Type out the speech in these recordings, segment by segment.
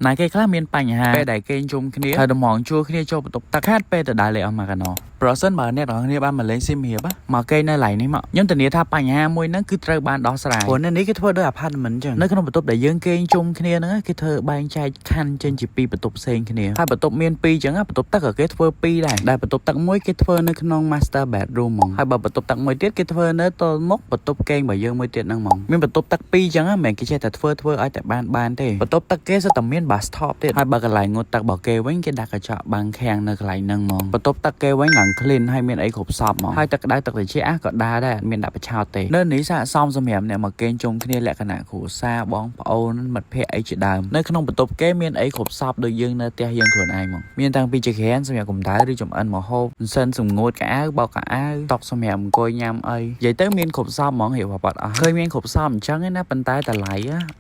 ណាគេខ្លះមានបញ្ហាពេលដែលគេងជុំគ្នាហើយតម្រងជួលគ្នាចូលបន្ទប់ទឹកខាតពេលទៅដើរលេងអស់មកកណោប្រសិនបើអ្នកទាំងអស់គ្នាបានមកលេងសៀមរាបមកគេងនៅកន្លែងនេះមកខ្ញុំធានាថាបញ្ហាមួយហ្នឹងគឺត្រូវបានដោះស្រាយព្រោះនៅនេះគេធ្វើដោយ apartment ចឹងនៅក្នុងបន្ទប់ដែលយើងគេងជុំគ្នាហ្នឹងគេធ្វើបែងចែកខណ្ឌចេញជាពីរបន្ទប់ផ្សេងគ្នាហើយបន្ទប់មានពីរចឹងបន្ទប់ទឹកក៏គេធ្វើពីរដែរដែលបន្ទប់ទឹកមួយគេធ្វើនៅក្នុង master bedroom ហ្មងហើយបើបន្ទប់ទឹកមួយទៀតគេធ្វើនៅទល់មុខបន្ទប់គេងរបស់យើងមួយទៀតហ្នឹងហ្មងមានបន្ទប់ទឹកពីរចឹងមិនមែនគេចេះតែធ្វើធ្វើឲ្យតែបានបានទេបន្ទប់ទឹកគេសុទ្ធតែមាន bathtub ទៀតហើយបើកន្លែងងូតទឹករបស់គេវិញគេដាក់កញ្ចក់បាំងខាំងនៅកន្លែងហ្នឹងហ្មងបន្ទប់ទឹកគេវិញឡើង clean ហើយមានអីគ្រប់សពហ្មងហើយទឹកក្តៅទឹកត្រជាក់ក៏ដើរដែរអត់មានដាក់បញ្ឆោតទេនៅនេះស័ក្តិសមសម្រាប់អ្នកមកគេងជុំគ្នាលក្ខណៈគ្រួសារបងប្អូនមិត្តភ័ក្តិអីជាដើមនៅក្នុងបន្ទប់គេមានអីគ្រប់សពដូចយើងនៅផ្ទះយើងខ្លួនឯងហ្មងមានតាំងពីចក្រានសម្រាប់កម្ដៅឬចំអិនមកហូបម៉ាស៊ីនសម្ងួតខោអាវបោកខោអាវតុសម្រាប់អង្គុយញ៉ាំអីនិយាយទៅមានគ្រប់សពហ្មងរៀបរាប់អត់អស់ឃើញមានគ្រប់សពអញ្ចឹងឯណាប៉ុន្តែតម្លៃ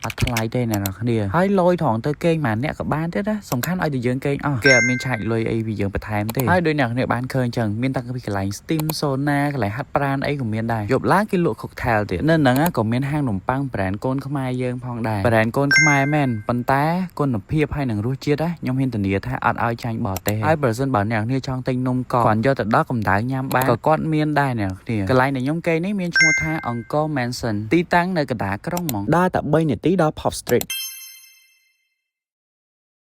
អត់ថ្លៃទេអ្នកនរគ្នាហើយលយត្រង់ទៅគេងមួយអ្នកក៏បានទៀតណាសំខាន់ឲ្យតែយើងគេងអស់គេអត់មានឆាច់លុយអីពីយើងបន្ថែមទេហើយដូចអ្នកគ្នាបានឃើញអញ្ចឹងមានតាំងពីកន្លែង steam sauna កន្លែងហាត់ប្រាណអីក៏មានដែរយប់ឡើងគេលក់ cocktail ទៀតនៅហ្នឹងក៏មានហាងនំប៉័ង brand កូនខ្មែរយើងផងដែរ brand កូនខ្មែរមែនប៉ុន្តែគុណភាពហើយនឹងរសជាតិខ្ញុំហ៊ានធានាថាអត់ឲ្យចាញ់បរទេសហើយប្រសិនបើអ្នកគ្នាចង់ទិញនំកគាត់យកទៅដល់កម្ដៅញ៉ាំបានក៏គាត់មានដែរអ្នកគ្នាកន្លែងដែលខ្ញុំគេងនេះមានឈ្មោះថាអង្គរ Mansion ទីតាំងនៅកណ្ដាលក្រុងហ្មងដើរតែ3នាទីដល់ Pub Street។